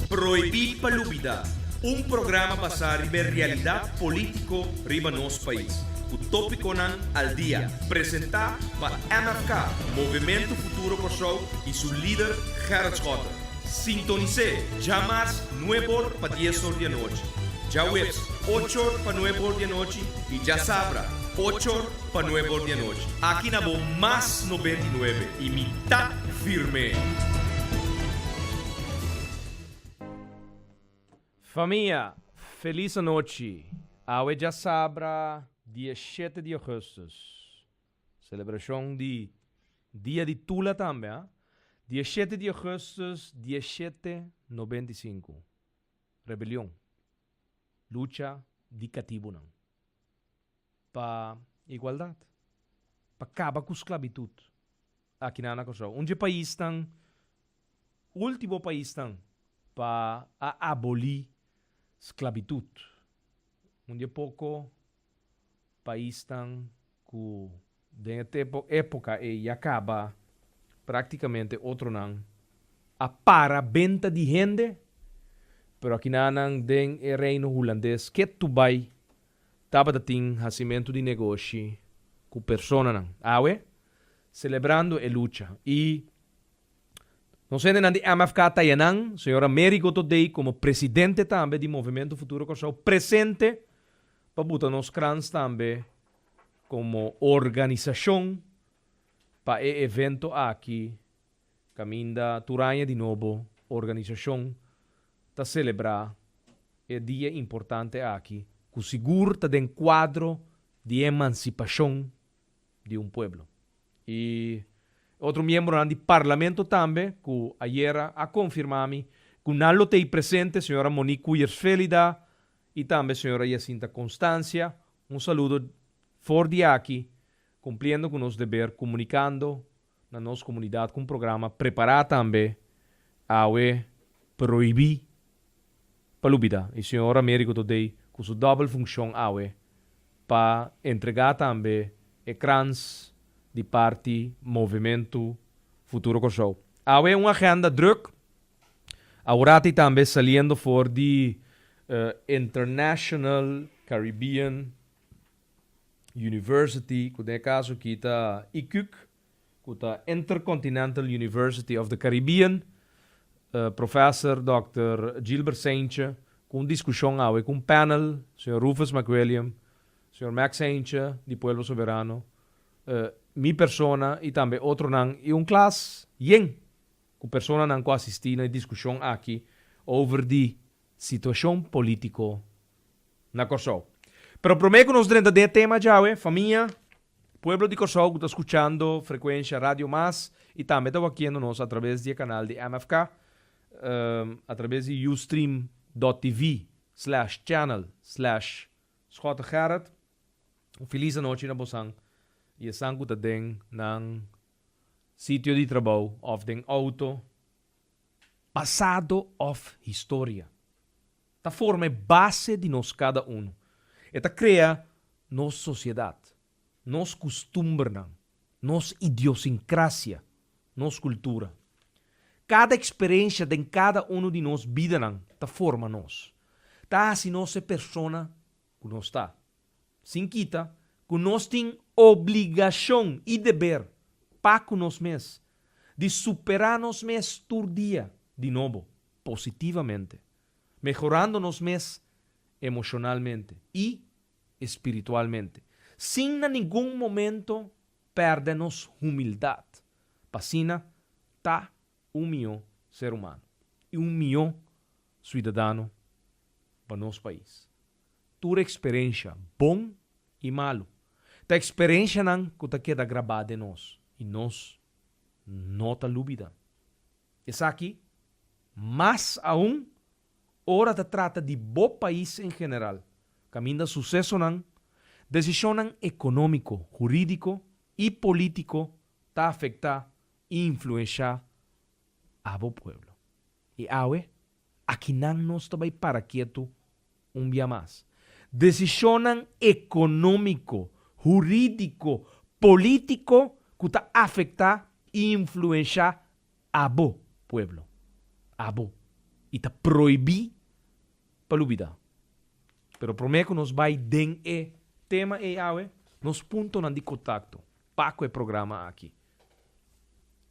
Prohibí pa Lubidá, un programa basá riba e realidat polítiko riba nos pais, ku tópikonan al dia, presentá pa MFK, Movementu Futuro Kòrsou, i su lider Gerrit Schotte. Sintonis'é djamars nueb'or pa dies'or di anochi, djaweps och'or pa nueb'or di anochi i djasabra och'or pa nueb'or di anochi. Aki na bo Mas 99 i mi ta firme! Famia, felis anochi. Awe djasabra diesshete di augustus. Selebrashon di Dia di Tula tambe, ha? Diesshete di augustus diesshete 95. Rebelion. Lucha di katibunan. Pa igualdat. Pa kaba ku sklabitut akinan na Kòrsou. Un dje paisnan, último paisnan pa a abolí sklabitut. Un dje poko paisnan ku den e tempo, époka ei ya kaba práktikamente otronan a para benta di hende, pero akinanan den e Reino Hulandes ketu bai tabata tin hasimentu di negoshi ku personanan. Awe, selebrando e lucha i nos hendenan di MFK ta yanan, señora Mary Gotodey komo presidente tambe di Movementu Futuro Kòrsou presente pa buta nos krans tambe komo organisashon pa e evento aki kaminda tur aña di nobo organisashon ta selebrá e dia importante aki ku sigur ta den kuadro di emansipashon di un pueblo. I otro miembronan di Parlamento tambe ku ayera a konfirmá mi ku nan lo t'ei presente, señora Monique Kuyers-Felida i tambe señora Jacinta Constancia. Un saludo for di aki, kumpliendo ku nos deber komunikando na nos komunidat ku un programa prepará tambe awe prohibí pa lubidá. I señor Americo Todey ku su dòbel funshon awe pa entregá tambe e krans di parti Movementu Futuro Kòrsou. Awe un agenda drùk. Aworati tambe saliendo for di International Caribbean University, ku den e kaso aki ta ICUC, ku ta Intercontinental University of the Caribbean, Professor Dòkter Gilbert Seintje, ku un diskushon awe ku un panel, señor Rufus McWilliam, señor Max Seintje di Pueblo Soberano, mi persona i tambe otronan i un klas yen ku personanan ku asistí na e diskushon aki over di situashon polítiko na Kòrsou. Pero promé ku nos drenta den e tema djawe, famia, pueblo di Kòrsou ku ta skuchando Frekuensha Radio Mas i tambe ta wakiendo nos atraves di e kanal di MFK, atraves di ustream dot tv slash channel slash Schotte Gerrit, un felis anochi na bosan i esan ku ta den nan sitio di trabou òf den outo. Pasado òf historia ta forma e base di nos kada unu. E ta krea nos sosiedat, nos kustumbernan, nos idiosinkrasia, nos kultura. Kada eksperensha den kada unu di nos bidanan ta forma nos, ta hasi nos e persona ku nos ta. Sin kita ku nos tin obligashon i deber pa ku nos mes di superá nos mes tur dia di nobo, positivamente, mehorando nos mes emoshonalmente i espiritualmente, sin na ningun momento pèrdè nos humildat, pa asina ta un mihó ser humano i un mihó suidadano pa nos pais. Tur eksperensha, bon i malu, ta eksperenshanan ku ta keda grabá den nos i nos no ta lubida. Esaki, mas aun ora ta trata di bo pais en general, kaminda susesonan, desishonnan ekonómiko, hurídiko i polítiko ta afektá i influenshá abo pueblo. I awe, akinan nos ta bai para ketu un bia mas. Desishonnan ekonómiko, hurídiko, polítiko ku ta afektá i influenshá abo, pueblo. Abo. I ta prohibí pa lubidá. Pero promé ku nos bai den e tema ei awe, nos puntonan di kontakto pa ku e programa aki.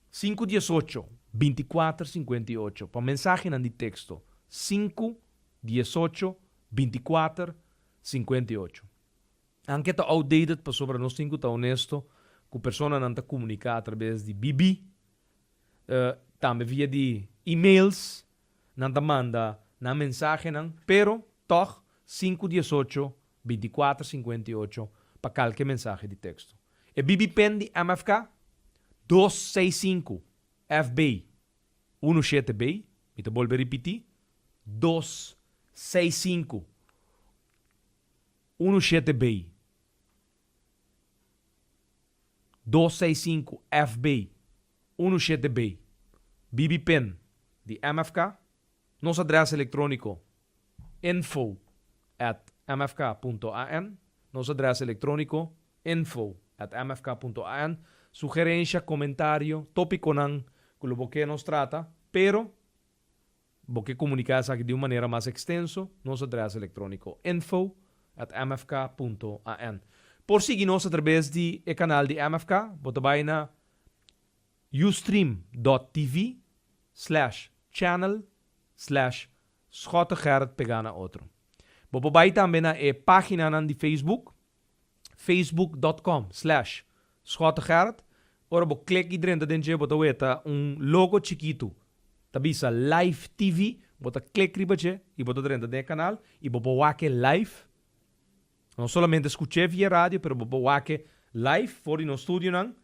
Sinku diesocho, bintikuater sinkuenta i ocho pa mensahenan di teksto, 5 18 24 58. Anke ta outdated, pasobra nos tin ku ta honesto ku personanan ta komuniká atraves di BB, tambe via di emails, nan ta manda nan mensahenan, pero tòg 5 18 24 58 pa kalke mensahe di teksto. E BB pen di MFK, 265 FB 17B, mi ta bolbe ripití, 265 17B, 265 FB 17B, BB pen di MFK. Nos adrès elektróniko, info@mfk.an. Nos adrès elektróniko, info@mfk.an. Sugerensia, komentario, tópikonan ku lo bo ke nos trata, pero bo ke komuniká esaki di un manera mas ekstenso, nos adrès elektróniko, info@mfk.an. Por sigui nos atraves di e kanal di MFK, bo ta bai na ustream.tv/channel/SchotteGerrit pegá na otro. Bo por bai tambe na e páginanan di Facebook, facebook.com/SchotteGerrit. Ora bo klek i drenta den dje, bo ta weta un logo chikitu ta bisa Live TV, bo ta klek riba dje i bo ta drenta den e kanal i bo por wak e live. No solamente skuch'é via radio, pero bo por wak e live for di nos studionan.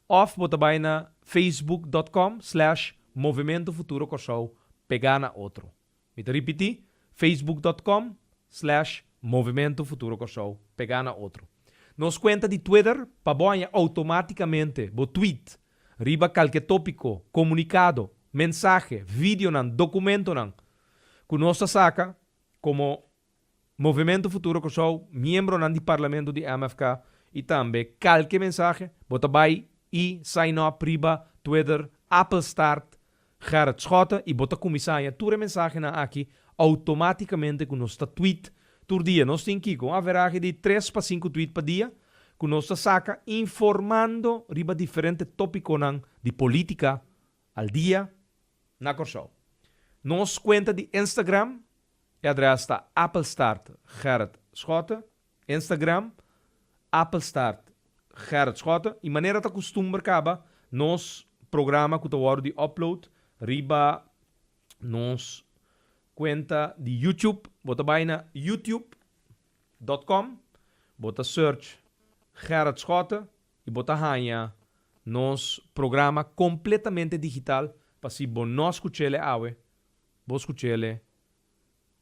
Òf bo ta bai na facebook.com/Movementu Futuro Kòrsou pegá na otro. Mi ta ripití, facebook.com/Movementu Futuro Kòrsou pegá na otro. Nos kuenta di Twitter, pa bo haña outomátikamente bo tweet riba kalke tópiko, komunikado, mensahe, videonan, dokumentonan ku nos ta saka komo Movementu Futuro Kòrsou, miembronan di Parlamento di MFK i tambe kalke mensahe, bo ta bai i sign up riba Twitter @Gerritschotte i bo ta kuminsá haña tur e mensahenan aki outomátikamente ku nos ta tweet tur dia. Nos tin kiko un averahe di 3 pa 5 tweet pa dia ku nos ta saka informando riba diferente tópikonan di polítika al dia na Kòrsou. Nos kuenta di Instagram, e adrès ta @GerritSchotte. Instagram, @GerritSchotte. I manera ta kustumber kaba, nos programa ku ta wòrdu di upload riba nos kuenta di YouTube, bo ta bai na youtube.com, bo ta search Gerrit Schotte i bo ta haña nos programa kompletamente digital pa si bo no skuch'é awe, bo skuch'é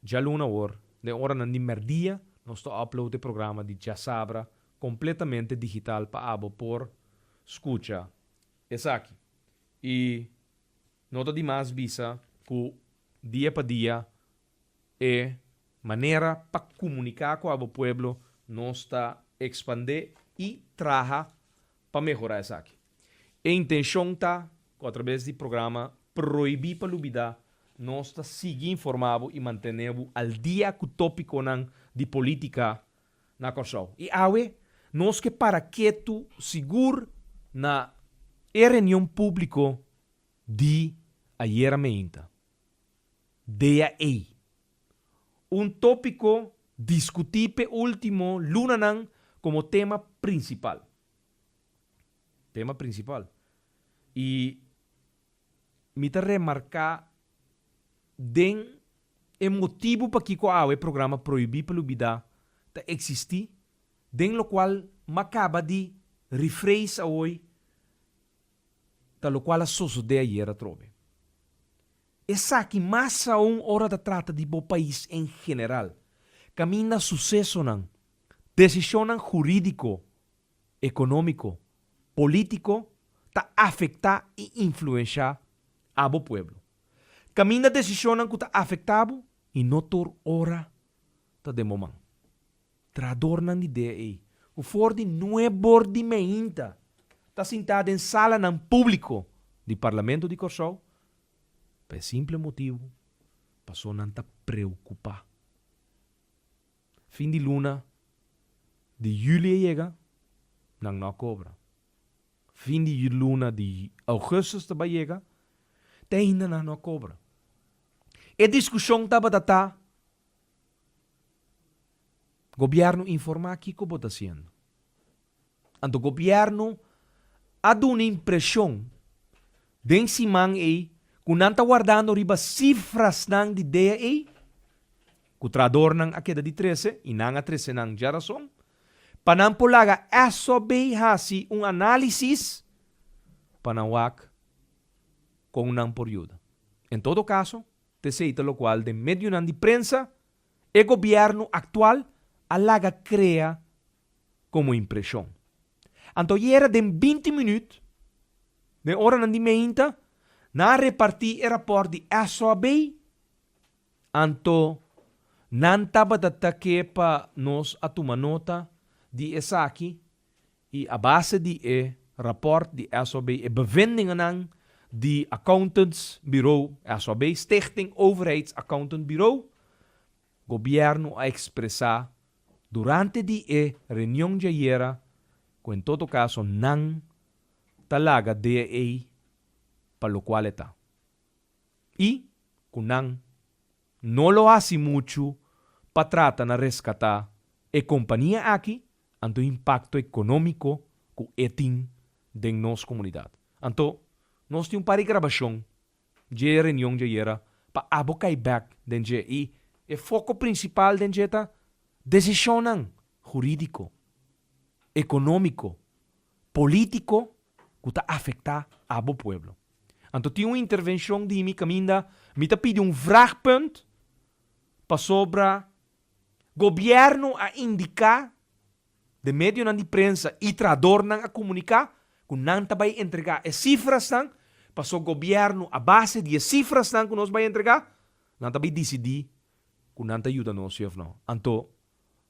djaluna awor, den oranan di mèrdia, nos ta upload e programa di djasabra kompletamente digital pa abo por skucha esaki. I no ta dimas bisa ku dia pa dia e manera pa komuniká ku abo pueblo nos ta ekspandé i traha pa mehorá esaki. E intenshon ta ku atraves di programa Prohibí pa Lubidá nos ta sigui informá bo i mantené bo al dia ku tópikonan di polítika na Kòrsou. I awe nos ke para ketu sigur na e reunion públiko di ayera meinta. DAE. Un tópiko diskutí p'e último lunanan komo tema prinsipal. Tema prinsipal. I mi ta remarká den e motibu pakiko awe e programa Prohibí pa Lubidá ta eksistí, den lokual m'a kaba di rephrase awoy ta lokual a sosodé ayera atrobe. Esaki mas aun ora ta trata di bo pais en general, kaminda susesonan, desishonnan hurídiko, ekonómiko, polítiko ta afektá i influenshá abo pueblo. Kaminda desishonnan ku ta afektá bo i no tur ora ta den bo man. Trahadornan di DAE ku for di 9 or di meinta ta sintá den salanan públiko di Parlamento di Kòrsou pa e simple motibu. Paso nan ta preocupa. Fin di luna di juli a yega, nan no a cobra. Fin di luna di augustus ta bai yega, te ainda nan no a cobra. E discusion tabata ta, Gobierno informa kico bo ta haciendo. Anto gobierno a duna impresion den siman ey cu nan ta wardando riba cifrasnan di dea ey cu trahadornan a keda di trece y nan a trece nan djarason pa nan por laga SOB haci un analisis pa nan wak con nan por yuda. En todo caso, t'esey ta locual den medionan di prensa e gobierno actual a laga crea komo impreshon. Anto yera den 20 minüt, den oranan di meinta, nan a repartí e rapòrt di SOAB, anto nan tabata ta ke pa nos a tuma nota di esaki i a base di e rapòrt di SOAB e bevindingennan di Accountantsbureau SOAB, Stichting Overheids Accountant Bureau, Gobièrnu a ekspresá durante di e reunion djayera ku en todo kaso nan ta laga DEA pa lokual e ta i ku nan no lo hasi muchu pa trata na reskatá e kompania aki anto impakto ekonómiko ku e tin den nos komunidat. Anto nos tin un par di grabashon dje reunion djayera pa abo kai bek den dje i e foko prinsipal den dje ta desishonnan hurídiko, ekonómiko, polítiko ku ta afektá abo pueblo. Anto tin un intervenshon di mi kaminda mi ta pidi un vraagpunt pasobra gobièrnu a indiká den medionan di prensa i trahadornan a komuniká ku nan ta bai entregá e sifrasnan, paso gobièrnu a base di e sifrasnan ku nos bai entregá, nan ta bai disidí ku nan ta yuda nos si òf no. Anto,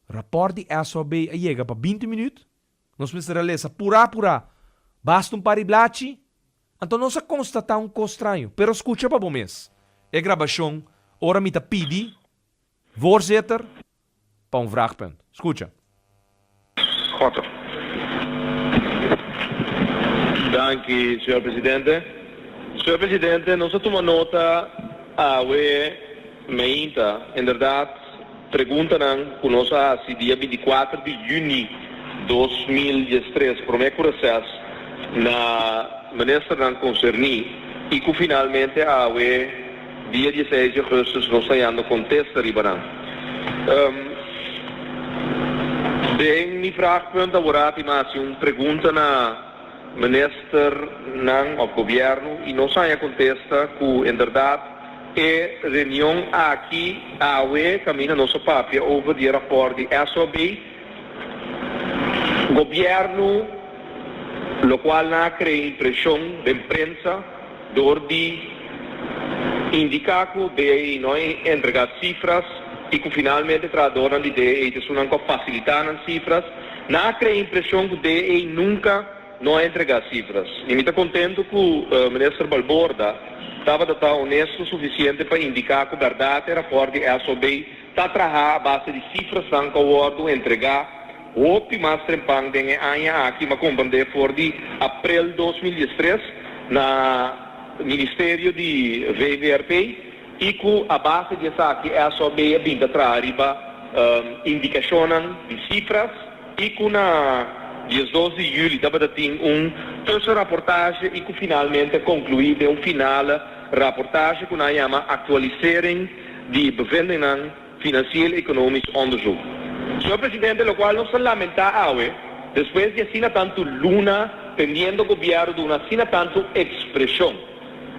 rapòrt di SOB a yega pa 20 minüt, nos mester a lesa purá purá, basta un par di blachi, anto nos a konstatá un kos straño. Pero skucha pa bo mes e grabashon ora mi ta pidi voorzitter pa un vraagpunt. Skucha. Schotter. Danki, señor presidente. Señor presidente, nos a tuma nota awe meinta, inderdaad, preguntanan ku nos a hasi dia 24 di yüni 2013, promé ku reses, na ministernan konserní i ku finalmente awe dia 16 di augustus nos ta yando kontesta riba nan. Den mi vraagpunt aworati mi a hasi un pregunta na ministernan of gobierno y nos a haña kontesta ku inderdaad e reunion aki awe kaminda nos a papia over di e raport di SOB, gobierno lokual nan a krea impreshon den prensa Dor di indiká ku DEI no a entregá sifras i ku finalmente trahadornan di DEI ta esunnan ku a fasilitá nan sifras, nan a krea impreshon ku DEI nunka no a entregá sifras. I mi ta kontentu ku Minister Balborda tabata ta honesto sufisiente pa indiká ku bèrdat e rapòrt di SOB ta traha a base di sifrasnan ku a wòrdu entregá hopi mas trempan den e aña aki, m'a komprendé for di aprel 2013 na Ministerio di VVRP i ku a base di esaki SOB a bin ta traha riba indikashonnan di sifras i ku na 12 di yüli tabata tin un tussenrapportage i ku finalmente a konkluí den un finale rapportage ku nan a yama Actualisering di bevindingnan Financieel Economisch Onderzoek. Señor Presidente, locual nos ta lamenta awe, despues di asina tanto luna tendiendo Gobierno duna asina tanto expresion.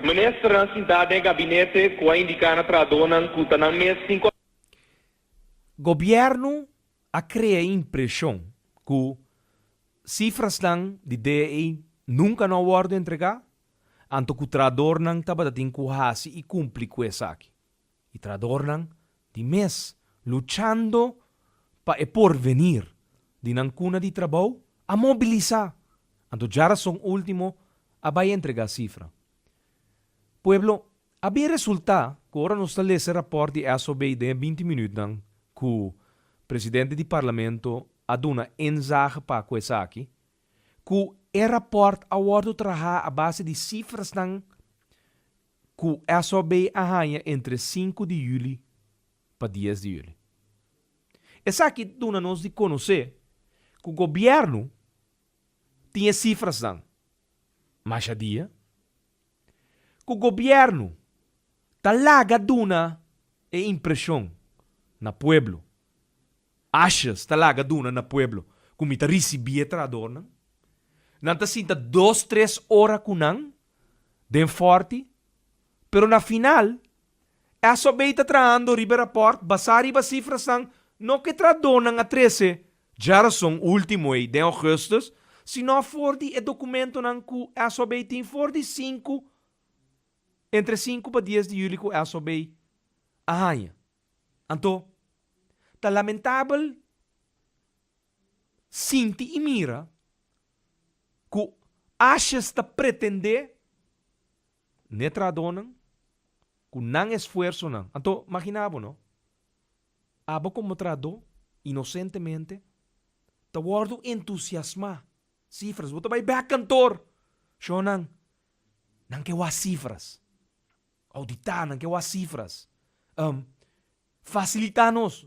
Ministernan sinta den e gabinete cu a indica na trahadornan cu ta nan mes tin cu. Gobierno a crea e impresion cu cifrasnan di DEI nunca no a wordo entrega, anto cu trahadornan tabata tin cu haci y cumpli cu esaki. Y trahadornan di mes luchando pa e porvenir di nan cuna di trabou a mobilisa, anto djarason ultimo a bay entrega cifra. Pueblo a bin resulta cu. ku ora nos ta lesa e rapòrt di SOB den e binti minütnan ku presidente di parlamento a duna inzage pa ku esaki, ku e rapòrt a wòrdu trahá a base di sifrasnan ku SOB a haña entre sinku di yüli pa dies di yüli. Esaki duna nos di konosé ku gobièrnu tin e sifrasnan masha dia, ku gobièrnu ta laga duna e impreshon na pueblo, Asjes ta laga duna na pueblo ku mi ta risibí e trahadornan. Nan ta sinta dos tres ora ku nan den fòrti, pero na final SOB ta trahando riba e rapòrt basá riba sifrasnan no ku e trahadornan a trese djarason último ei den ougùstùs, sino for di e dokumentonan ku SOB tin for di sinku entre sinku pa dies di yüli ku SOB a haña. Anto, ta lamentabel sinti i mira ku Asjes ta pretendé n'e trahadónan ku nan esfuersonan. Anto, maginá bo no, abo komo trahadó, inosentemente, ta wòrdu entusiasmá. Sifras, bo ta bai bèk kantor! Shownan, nan ke wak sifras. Auditá nan ke wak sifras. Fasilitá nos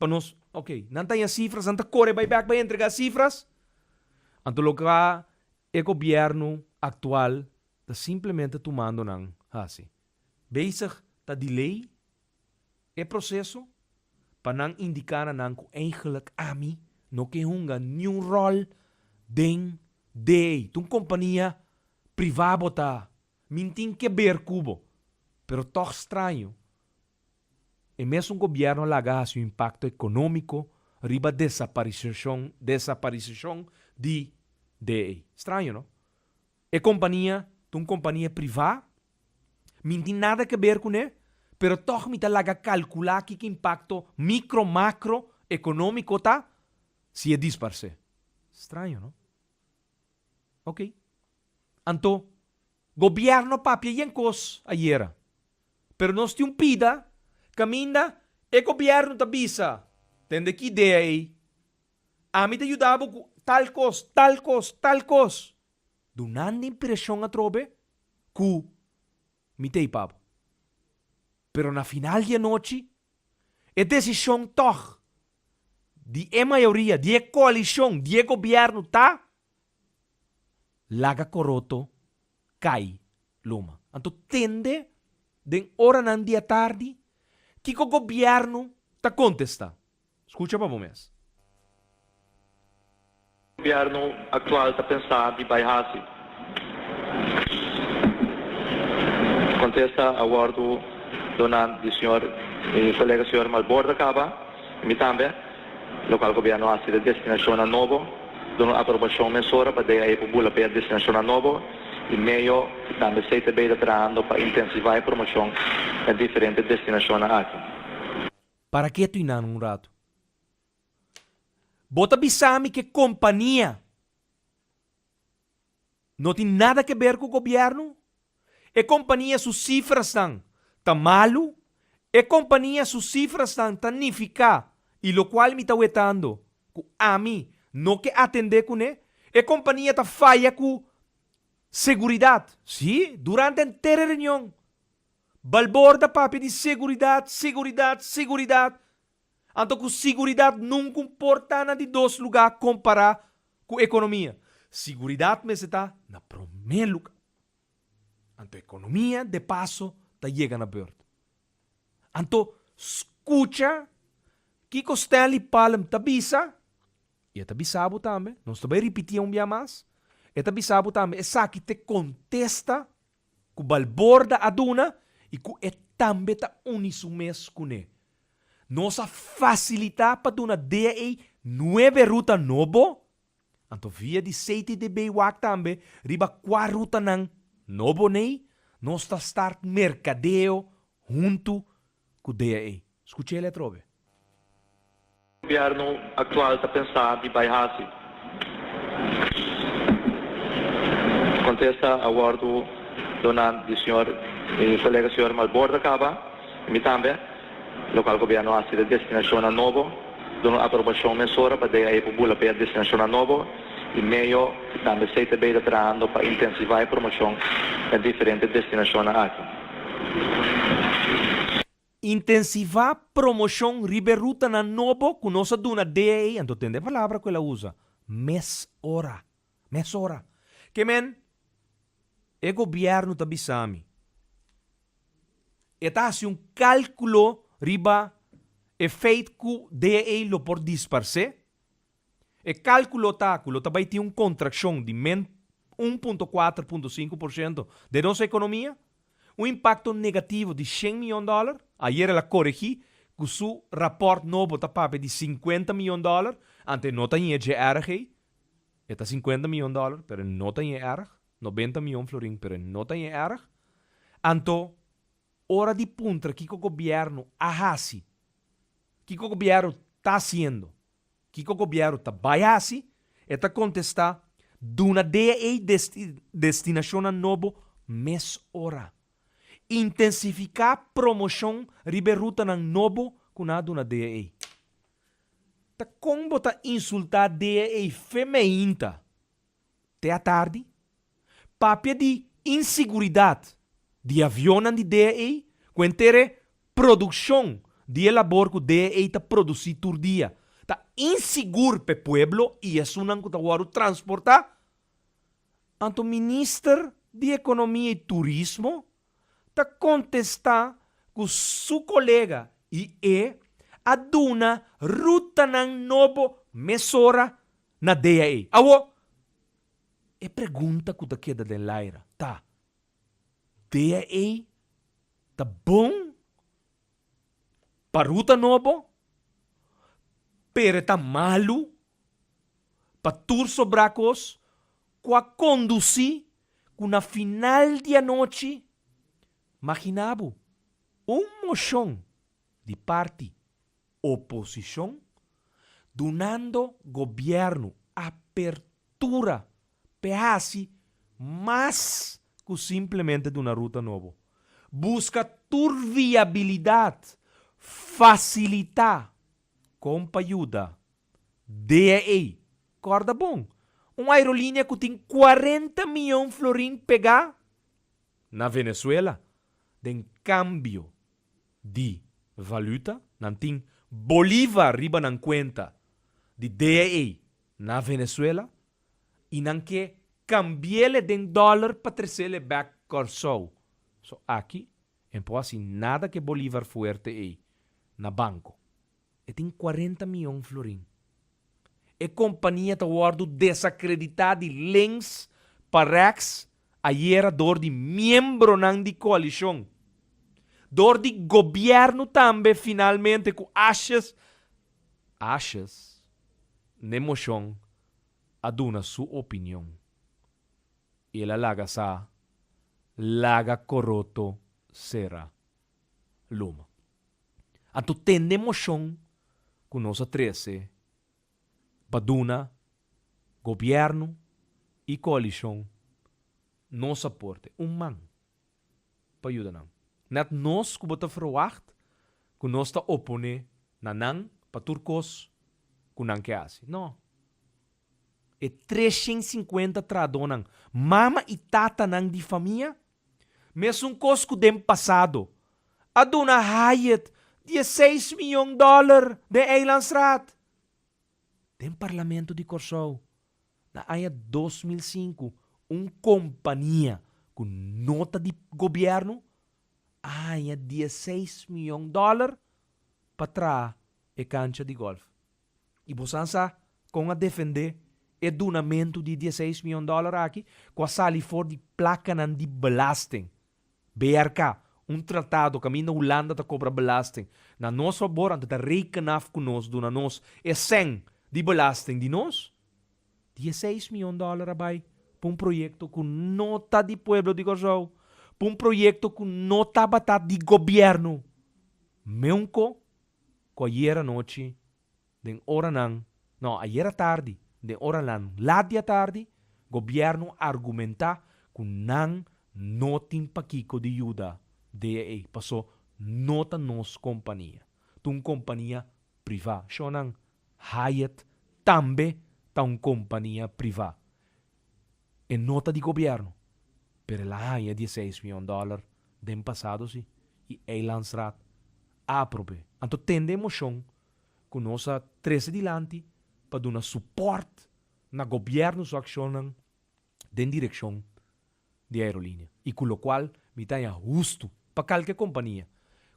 pa nos, ok, nan ta haña sifras, nan ta kore bai bèk bai entregá sifras. Anto loke a e gobièrnu aktual ta simplemente tumando nan hasi. Bezig ta delay e proseso pa nan indiká na nan ku eigenlik ami no ke hunga niun ròl den DEI. Ta un kompania privá bo ta. Min tin ke ber ku bo. Pero tòg straño, e mesun gobièrnu a laga hasi un impakto ekonómiko riba desaparisashon desaparisashon di DEI. Straño, no? E kompania ta un kompania privá, min tin nada ke ber kuné, pero tòg mi ta laga kalkulá kiko impakto mikro, makro ekonómiko ta si e disparsé. Straño, no? Ok. Anto, gobierno papia yen kos ayera. Pero nos tin un pida kaminda e gobierno ta bisa, tende ki idea ei? Ami ta yuda bo ku tal kos, tal kos, tal kos. Dunando impreshon atrobe ku mi ta ei pa bo. Pero na final di anochi, e desishon tòg di e mayoria, di e koalishon, di e gobièrnu ta laga koroto kai luma. Anto tende den oranan di atardi kiko gobièrnu ta kontestá. Skucha pa bo mes. Gobièrnu aktual ta pensa di bai hasi? Kontesta a wòrdu duna di señor mi kolega señor Malborda kaba i mi tambe, lokual gobièrnu hasi ta destinashonnan nobo, duna un aprobashon mesora pa DAE por bula pa e destinashonnan nobo i meyo i tambe CTB ta trahando pa intensivá e promoshon na diferente destinashonnan aki. Para ketu i nan un ratu. Bo ta bisa mi ke kompania no tin nada ke ber ku gobièrnu? E kompania su sifrasnan ta malu? E kompania su sifrasnan ta nifiká i lokual mi ta wetando ku ami no ke atendé kuné? E kompania ta faya ku seguridat? Sí, durante henter e reunion Balborda papia di seguridat, seguridat, seguridat. Anto ku siguridat nunku por ta na di dos lugá kompará ku ekonomia. Siguridat mester ta na promé lugá. Anto ekonomia de paso ta yega na beurt. Anto skucha kiko Stanley Palm ta bisa, i e ta bisa bo tambe, nos ta bai ripitié un bia mas, e ta bisa bo tambe esaki t'e kontesta ku Balborda a duna i ku e tambe ta uni su mes kuné. Nos a fasilitá pa duna DAE nuebe ruta nobo, anto via di CTDB wak tambe riba kua rutanan nobo nei nos ta start merkadeo huntu ku DAE. Skuch'el atrobe. Gobierno actual ta pensa di bay haci? Contesta a wordo duna di señor. Mi kolega señor Malborda kaba i mi tambe, lokual gobièrnu a hasi de destinashonnan nobo, duna un aprobashon mesora pa DAE por bula pa e destinashonnan nobo i meyo i tambe CTB ta trahando pa intensivá e promoshon na diferente destinashonnan aki. Intensivá promoshon riba e rutanan nobo ku nos a duna DAE, anto tende e palabra ku el a usa, mesora. Mesora. Ke men, e gobièrnu ta bisa mi, e ta hasi un kálkulo riba e feit ku DAE lo por disparsé. E kálkulo ta ku lo ta bai tin un kontrakshon di men 1.4.5% den nos ekonomia, un impakto negativo di shen miyon dòler. Ayer el a koregí ku su rapòrt nobo ta papia di sinkuenta miyon dòler, ante no ta ñe dje èrg ei. E ta sinkuenta miyon dòler, pero e no ta ñe èrg. Nobenta miyon florin, pero e no ta ñe èrg. Anto, ora di puntra kiko gobièrnu a hasi, kiko gobièrnu ta hasiendo, kiko gobièrnu ta bai hasi, e ta kontestá, Duna DAE destinashonnan nobo mesora. Intensifiká promoshon riba e rutanan nobo ku nan a duna DAE. Ta kon bo ta insultá DAE fe meinta te atardi? Papia di insiguridat di avionnan di DAE ku henter e produkshon di e labor ku DAE ta produsí tur dia ta insigur p'e pueblo i esunnan ku ta wòrdu transportá. Anto Minister di Ekonomia i Turismo ta kontestá ku su kolega i e a duna rutanan nobo mesora na DAE. Awor, e pregunta ku ta keda den laira ta, DAE ta bon pa ruta nobo, pero e ta malu pa tur sobrá kos ku a kondusí ku na final di anochi, magina bo, un moshon di parti oposishon dunando gobièrnu apertura p'e hasi mas ku simplemente duna ruta nobo. Buska tur viabilidat, fasilitá kon pa yuda DAE. Kòrda bon, un aerolínea ku tin kuarenta mion florin pegá na Venezuela den kambio di valuta, nan tin bolívar riba nan kuenta di DAE na Venezuela i nan ke kambi'el den dòler pa tres'el bèk Kòrsou. So aki en por hasi nada ku e bolívar fuerte ei na banko. E tin kuarenta mion florin. E kompania ta wòrdu desakreditá di links pa rèks ayera dor di miembronan di koalishon. Dor di gobièrnu tambe finalmente ku ashes, ashes, n'e moshon a duna su opinion i el a laga sa laga koroto sera luma. Anto tende moshon ku nos a trese pa duna gobièrnu i koalishon nos aporte, un man pa yuda nan. Nèt nos ku bo ta ferwagt ku nos ta oponé na nan pa tur kos ku nan ke hasi. No. E 350 trahadónan, mama i tatanan di famia, mesun kos ku den pasado, a duna Hyatt dieseis miyon dòler den Eilandsraad. Den Parlamento di Kòrsou, na aña 2005, un kompania ku no ta di gobièrnu a haña dieseis miyon dòler pa traha e kancha di gòlf. I bo san sa kon a defendé e dunamentu di dieseis miyon dòler aki ku a sali for di plakanan di belasting. BRK, un tratado kaminda Hulanda ta kobra belasting na nos fabor anto ta reken af ku nos duna nos e sèn di belasting di nos. Dieseis miyon dòler a bai pa un proyekto ku no ta di pueblo di Kòrsou, pa un proyekto ku no tabata di gobièrnu. Meunko ku ayer anochi den oranan, no, ayer atardi den oranan lat di atardi, gobièrnu argumentá ku nan No tin pakiko di yuda DAA paso no ta nos kompania. Ta un kompania privá. Shonnan, Hyatt tambe ta un kompania privá. E no ta di gobièrnu, pero el a haña dieseis mion dòler den pasado si i Eilandsraad a aprob'é. Anto tende e moshon ku nos a trese dilanti pa duna supòrt na gobièrnu su akshonnan den direkshon di aerolínea i ku lokual mi ta haña hustu pa kalke kompania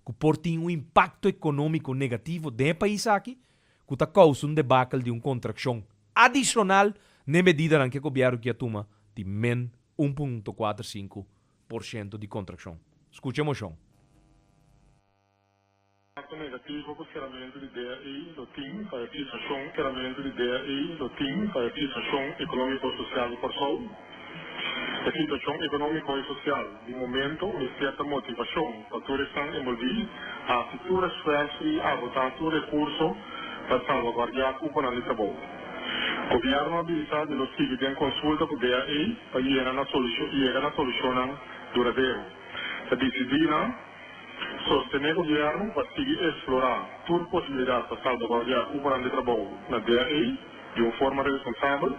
ku por tin un impakto ekonómiko negativo den e pais aki ku ta kousa un debakel di un kontrakshon adishonal n'e medidanan ku e gobièrnu ke a tuma di men 1.45% di kontrakshon. Skucha e moshon. Impacto negativo cu ceramento di DAE lo tin pa e situacion ceramento di DAE lo tin pa e situacion economico-social di Corsou. E situacion economico y social di momento mester ta motivacion pa tur esnan envolvi haci tur esfuerzo y agota tur recurso pa salvaguardia cuponan di trabou. Gobierno a bisa di lo sigui den consulta cu DAE pa yega na yega na solucionnan duradero. Ta dicidi na. Sostené gobièrnu pa sigui eksplorá tur posibilidat pa salbaguardiá kuponan di trabou na DAE di un forma responsabel.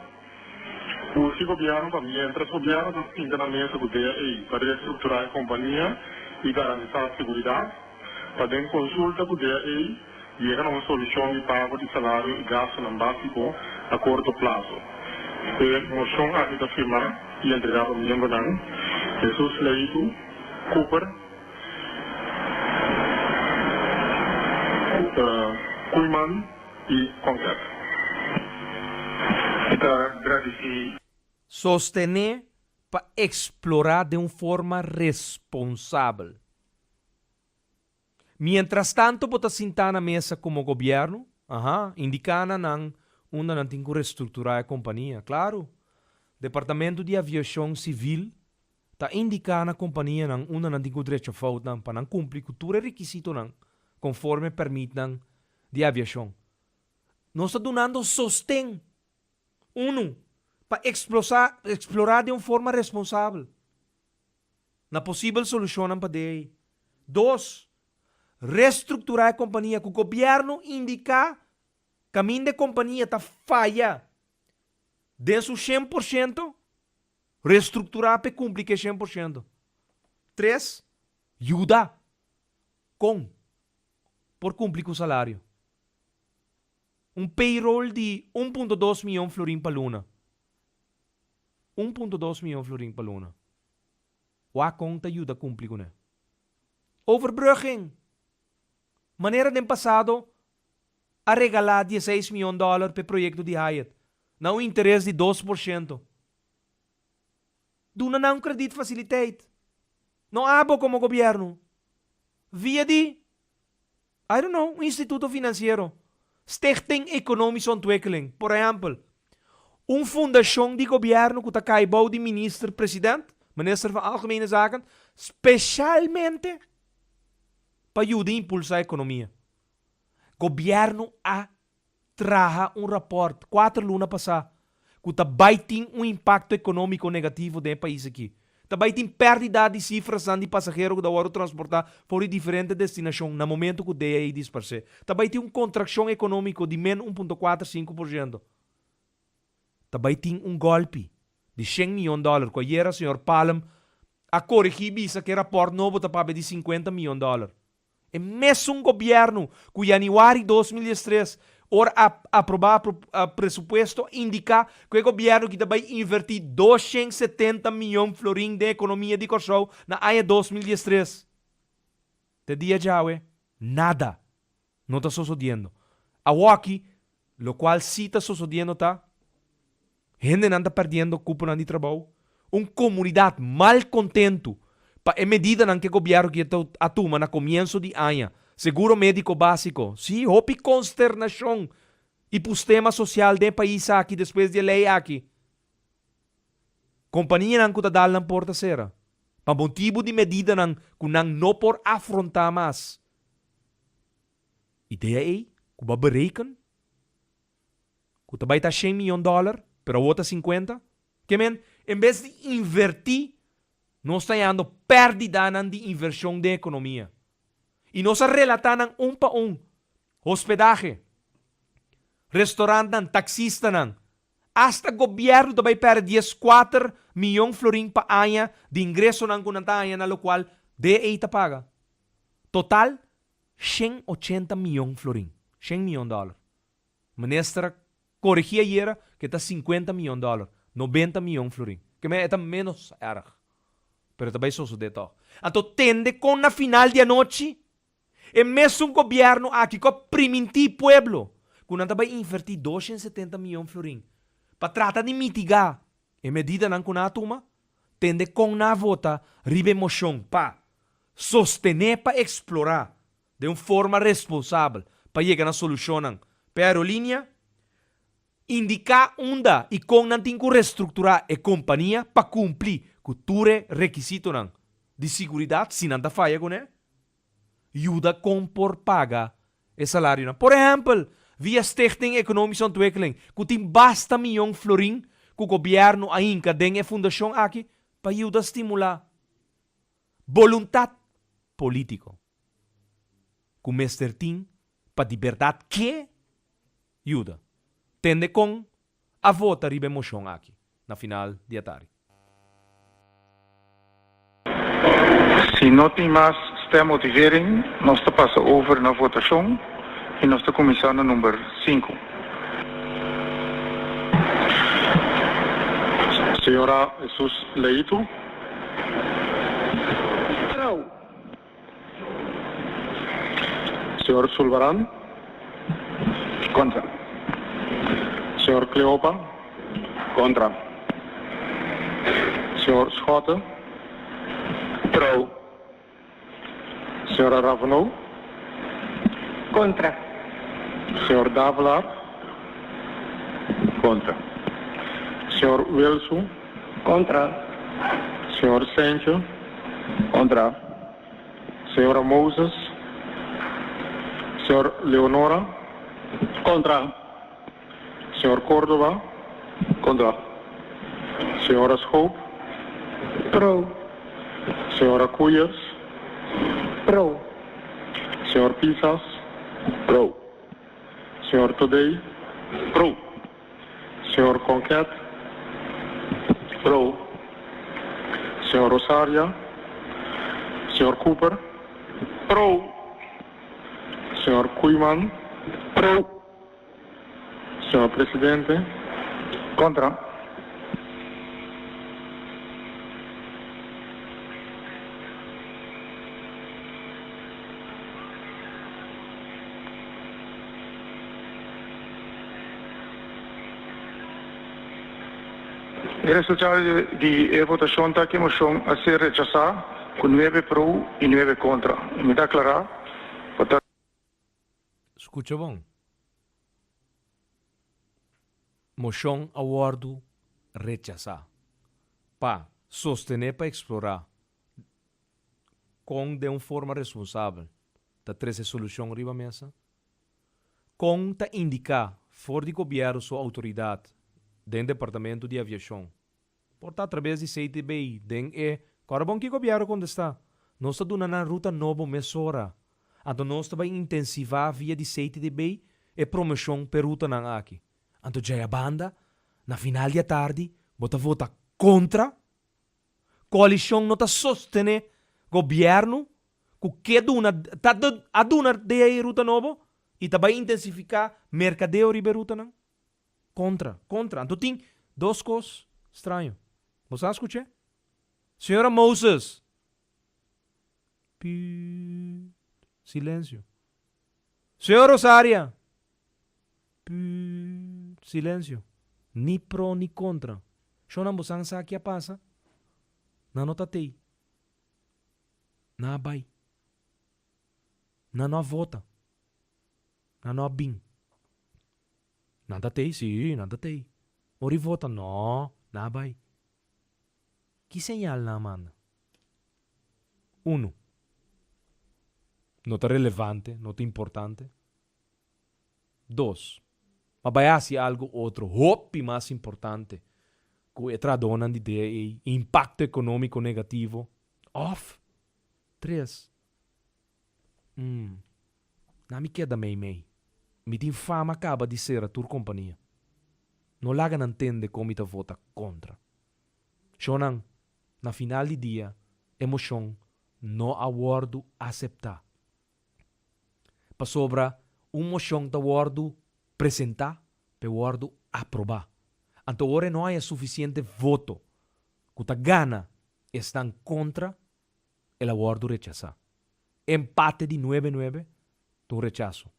Urgi gobièrnu pa miéntras gobièrnu ta sinta na mesa ku DAE pa restrukturá e kompania i garantisá seguridat, pa den konsulta ku DAE yega na un solushon di pago di salario i gastunan básiko a korto plaso. E moshon aki ta firmá i entregá pa miembronan Jesus Leito, Cooper, Koeiman i Konket. Mi ta gradisí. Sostené pa eksplorá den un forma responsabel. Mientrastanto bo ta sintá na mesa komo gobièrnu, aha, indiká na nan unda nan tin ku restrukturá e kompania. Klaru, Departamento di Aviashon Sivil ta indiká na kompanianan unda nan tin ku drecha foutnan pa nan kumpli ku tur e rekisitonan konforme pèrmitnan di aviashon. Nos ta dunando sosten, unu, pa eksplorá den un forma responsabel. Na posibel solushonnan pa dei. Dos, restrukturá e kompania ku gobièrnu indiká kaminda e kompania ta faya den su 100%, restrukturá pa e kumpli ku e 100%. Tres, yuda kon por kumpli ku salario. Un payroll di 1.2 mion florin pa luna. 1.2 mion florin pa luna. Wak kon ta yuda kumpli kuné. Overbrugging! Manera den pasado a regalá 16 mion dòler p'e proyekto di Hyatt na un interes di 2%. Duna nan un kredietfasiliteit. No abo komo gobièrnu. Via di, I don't know, un instituto finansiero. Stichting Economische Ontwikkeling, por ehèmpel. Un fundashon di gobièrnu ku ta kai bou di minister president, minister van Algemene Zaken, speshalmente pa yuda impulsá ekonomia. Gobièrnu a traha un rapòrt kuater luna pasá ku ta bai tin un impakto ekonómiko negativo den e pais aki. Ta bai tin pèrdida di sifrasnan di pasahero ku ta wòrdu transportá for di diferente destinashon na momentu ku DAE disparsé. Ta bai tin un kontrakshon ekonómiko di men 1.45%. Ta bai tin un gòlpi di shen mion dòler ku ayera señor Palm a korigí bisa ku e rapòrt nobo ta papia di 50 mion dòler. E mesun gobièrnu ku yanüari 2013 ora a aprobá presupuesto a indiká ku e gobièrnu ki ta bai invertí 270 mion florin den ekonomia di Kòrsou na aña 2013. Te dia djawe nada no ta sosodiendo. Awoki lokual si ta sosodiendo ta Hendenan ta perdiendo cuponan di trabou, un comunidad mal contento pa e medidanan cu e gobierno kier ta a tuma na comienso di aña, seguro medico basico, si, hopi consternacion y pustema social den e pais aki despues di e ley aki. Companianan cu ta dal nan porta cera, pa motibo di medidanan cu nan no por afronta mas. Idea ey cu bo a bereken? Ku ta bai ta shen miyon dòler, pero awor ta 50. Ke men, en bes di invertí Nos ta hañando pèrdidanan di invershon den ekonomia. I nos a relatá nan un pa un, hospedahe, restorantnan, taksistanan, Asta gobièrnu ta bai pèrdè 14 miyon florin pa aña di ingresonan ku nan ta haña na lokual DE ta paga. Total 180 miyon florin, shen miyon dòler. Minister a korigí ayera ku e ta 50 miyon dòler, 90 miyon florin. Ke men e ta ménos èrg, pero e ta bai sosodé tòg. Anto tende kon na final di anochi E mesun gobièrnu aki ku a primintí pueblo ku nan ta bai invertí 270 mion florin pa trata di mitigá e medidanan ku nan a tuma, tende kon nan a vota riba e moshon pa sostené pa eksplorá den un forma responsabel pa yega na solushonnan pa e aerolínea, indiká unda i kon nan tin ku restrukturá e kompania pa kumpli ku tur e rekisitonan di siguridat si nan ta faya kuné. Yuda kon por paga e salarionan. Por ehèmpel, via Stichting Economische Ontwikkeling, ku tin basta miyon florin ku gobièrnu a hinka den e fundashon aki pa yuda stimulá boluntat polítiko ku mester tin pa di bèrdat ke yuda. Tende kon a vota riba e moshon aki na final di atari. Si no tin mas stemmotivering, nos ta pasa over na votashon i nos ta kuminsá na number sinku. Señora Jesus Leito. Pro. Señor Sulvaran. Contra. Señor Cleopa. Contra. Señor Schotte. Pro. Señora Ravenau. Contra. Señor Davelaar. Contra. Señor Wilson. Contra. Señor Sentje. Contra. Señora Moses. Señor Leonora. Contra. Señor Cordova. Contra. Señora Schoop. Pro. Señora Koeiers. Pro. Señor Pisas. Pro. Señor Thodé. Pro. Señor Conquet. Pro. Señor Rosaria. Señor Cooper. Pro. Señor Koeiman. Pro. Señor Presidente. Contra. E resultado di e votashon ta ku e moshon a ser rechasá ku nuebe pro i nuebe kontra. Mi ta aklará pa ta. Skucha bon. Moshon a wòrdu rechasá. Pa sostené pa eksplorá kon den un forma responsabel ta trese solushon riba mesa. Kon ta indiká for di gobièrnu su outoridat den Departamento di Aviashon? Por ta atrabes di CTB den e Kòrda bon ki gobièrnu kontestá, Nos ta duna nan ruta nobo mesora. Anto nos ta bai intensivá via di CTB e promoshon p'e rutanan aki. Anto djai a banda, na final di atardi, bo ta vota kontra? Koalishon no ta sostené gobièrnu ku ke duna ta a duna DA ruta nobo i ta bai intensifiká merkadeo riba e rutanan? Kontra, kontra. Anto tin dos kos straño. Bo sa skuch'é? Señora Moses! Piitt. Silensio. Señor Rosaria! Piitt. Silensio. Ni pro ni kontra. Shonnan bo san sa ki a pasa? Nan no ta tei. Nan a bai. Nan no a vota. Nan no a bin. Nan ta tei? Sí, nan ta tei. Ora i vota? No, nan a bai. Ki señal nan a manda? Unu, no ta relevante, no ta importante. Dos, ma bai hasi algu otro hopi mas importante. ku e trahadónan di DAE, impakto ekonómiko negativo, òf tres. Umm. Na mi keda mei mei. Mi tin fama kaba di sera tur kompania. No laga nan tende kon mi ta vota kontra. Shownan, na final di dia e moshon no a wòrdu aseptá. Pasobra un moshon ta wòrdu presentá p'e wòrdu aprobá. Anto ora e no haña sufisiente voto ku ta gana esnan kontra, el a wòrdu rechasá. Empate di nuebe nuebe ta un rechaso.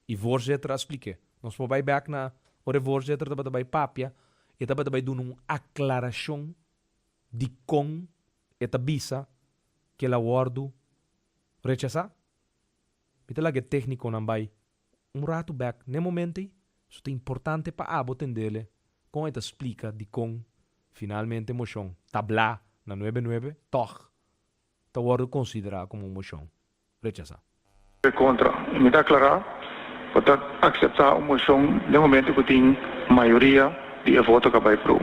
I voorzitter a splik'é. Nos por bai bèk na ora e voorzitter tabata bai papia, e tabata bai duna un aklarashon dikon e ta bisa ku el a wòrdu rechasá. Mi ta laga e téknikonan bai un ratu bèk n'e momento ei, so ta importante pa abo tendele kon e ta splika dikon finalmente moshon tablá na nuebe nuebe tòg ta wòrdu konsiderá komo un moshon rechasá. Kontra. Mi ta aklará ku ta akseptá un moshon den momento ku tin mayoria di e voto ku a bai pro.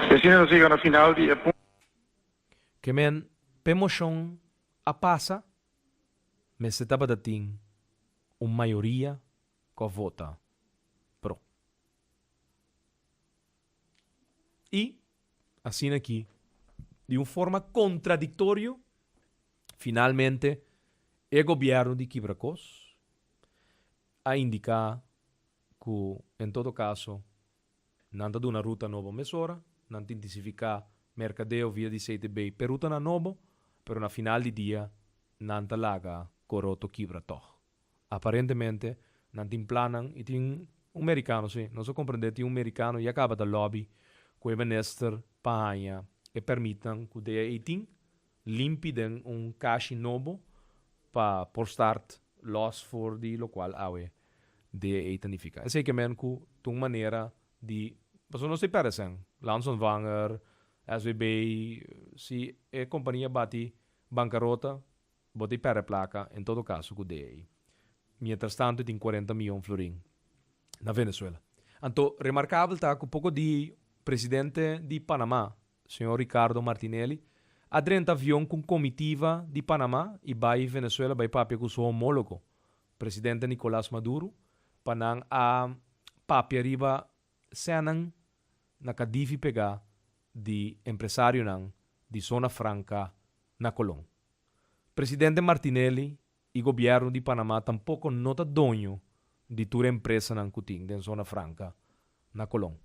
I asina nos yega na final di e punto. Ke men p'e moshon a pasa, mester tabata tin un mayoria ku a vota pro. I, asina aki, di un forma kontradiktorio, finalmente e gobièrnu di Kibrakos a indiká ku en todo kaso nan ta duna ruta nobo mesora, nan ta intensifika merkadeo via di CTB p'e rutanan nobo, pero na final di dia nan ta laga Coroto kibra tòg. Aparentemente nan tin plannan y tin un mericano, si, nos a comprende tin un mericano ya caba ta lobby cu e minister pa haña e permitnan cu DAE tin limpi den un cashi nobo pa por start los for di locual awe DAE ta nifica. Esey ke men cu ta un manera di, pasobra nos ta perde sen, Landsontvanger, SVB, si e compania bati bancarota Bo ta perde plaka en todo kaso ku DEI. Mientras tanto e tin cuarenta miyon florin na Venezuela. Anto remarkabel ta ku poko di presidente di Panama, señor Ricardo Martinelli, a drenta avion ku un komitiva di Panama i bai Venezuela bai papia ku su homólogo, presidente Nicolas Maduro, pa nan a papia riba sènan na kadifi pegá di empresarionan di Zona Franca na Colón. Presidente Martinelli i gobièrnu di Panamá tampoko no ta doño di tur e empresanan ku tin den Zona Franca na Colón.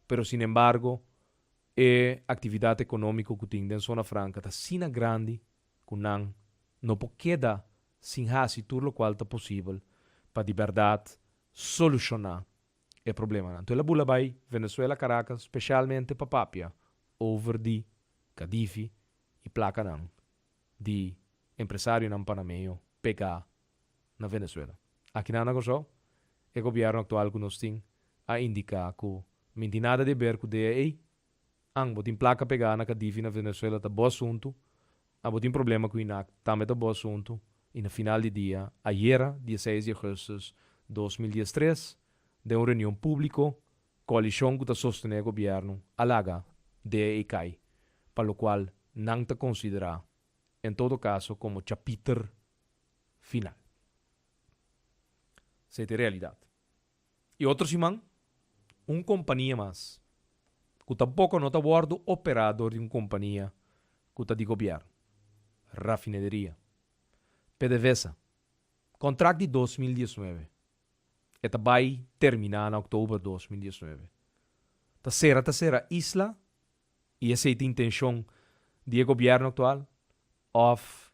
Pero sinembargo e aktividat ekonómiko ku tin den Zona Franca ta asina grandi ku nan no por keda sin hasi tur lokual ta posibel pa di bèrdat solushoná e problemanan. Anto el a bula bai Venezuela, Caracas, spesialmente pa papia over di Cadifi i plakanan di empresarionan panameño pegá na Venezuela. Akinan na Kòrsou, e gobièrnu aktual ku nos tin a indiká ku mi tin nada di ber ku DEA. An, bo tin plaka pegá na Cadifi na Venezuela ta bo asuntu, a bo tin problema ku INAC tambe ta bo asuntu i na final di dia, ayera, dieseis di augustus 2013, den un reunion públiko, Koalishon ku ta sostené e gobièrnu a laga DEA kai, pa lokual nan ta konsiderá en todo kaso komo chapiter final. Esei ta e realidat. I otro siman, un kompania mas, ku tampoko no ta wòrdu operá dor di un kompania ku ta di gobièrnu, Rafinederia PDVSA, kontrakt di 2019, E ta bai terminá na oktober 2019. Ta sera ta sera isla i esei ta intenshon di e gobièrnu aktual òf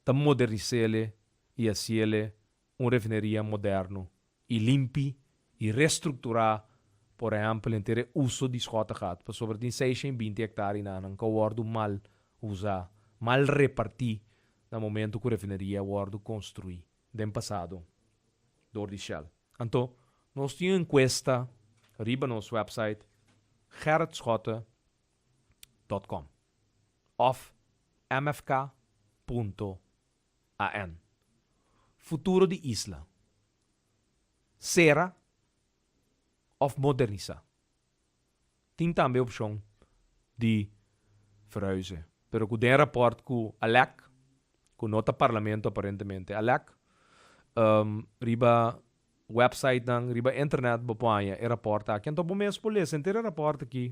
ta modernis'ele i hasiele un refineria moderno i limpi i restrukturá por ehèmpel henter e uso di Schottegat pasobra tin 620 hektar einan ku a wòrdu mal usá, mal repartí na momentu ku refineria a wòrdu konstruí. Den pasado dor di Shell. Anto nos tin un enkuesta riba nos website gerritschotte dot com òf mfk punto an. Futuro di isla, sera òf modernisá? Tin tambe opshon di verhuizen. Pero ku den rapòrt ku a lèk, ku no ta parlamento aparentemente a lèk, riba websitenan, riba internet bo por haña e rapòrt aki. Anto bo mes por lesa henter e rapòrt aki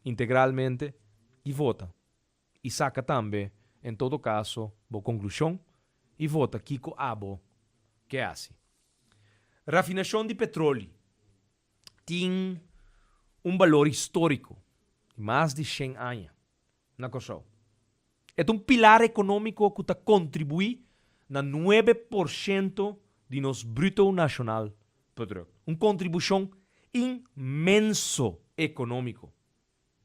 integralmente i vota. I saka tambe en todo kaso bo konklushon i vota kiko abo ke hasi. Rafinashon di petroli tin un balor históriko di mas di shen aña na Kòrsou. E ta un pilar ekonómiko ku ta kontribuí na 9% di nos Bruto Nashonal Produkt, un kontribushon inmenso ekonómiko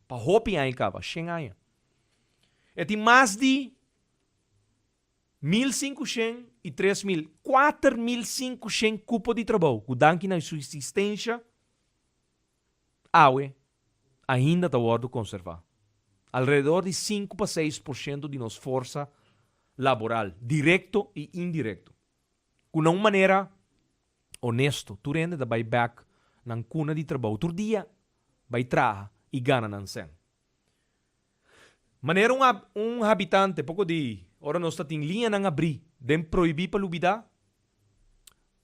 pa hopi aña kaba, shen aña. E tin mas di 1500 i 3000, 4500 kupo di trabou ku danki na su eksistensha awe ainda ta wòrdu konservá. Alrededor di 5 pa 6% di nos forsa laboral, direkto i indirekto, ku na un manera honesto tur hende ta bai bèk nan kuna di trabou tur dia bai traha i gana nan sèn. Manera un un habitante poko di ora nos ta tin liñanan abrí den prohibí pa lubidá,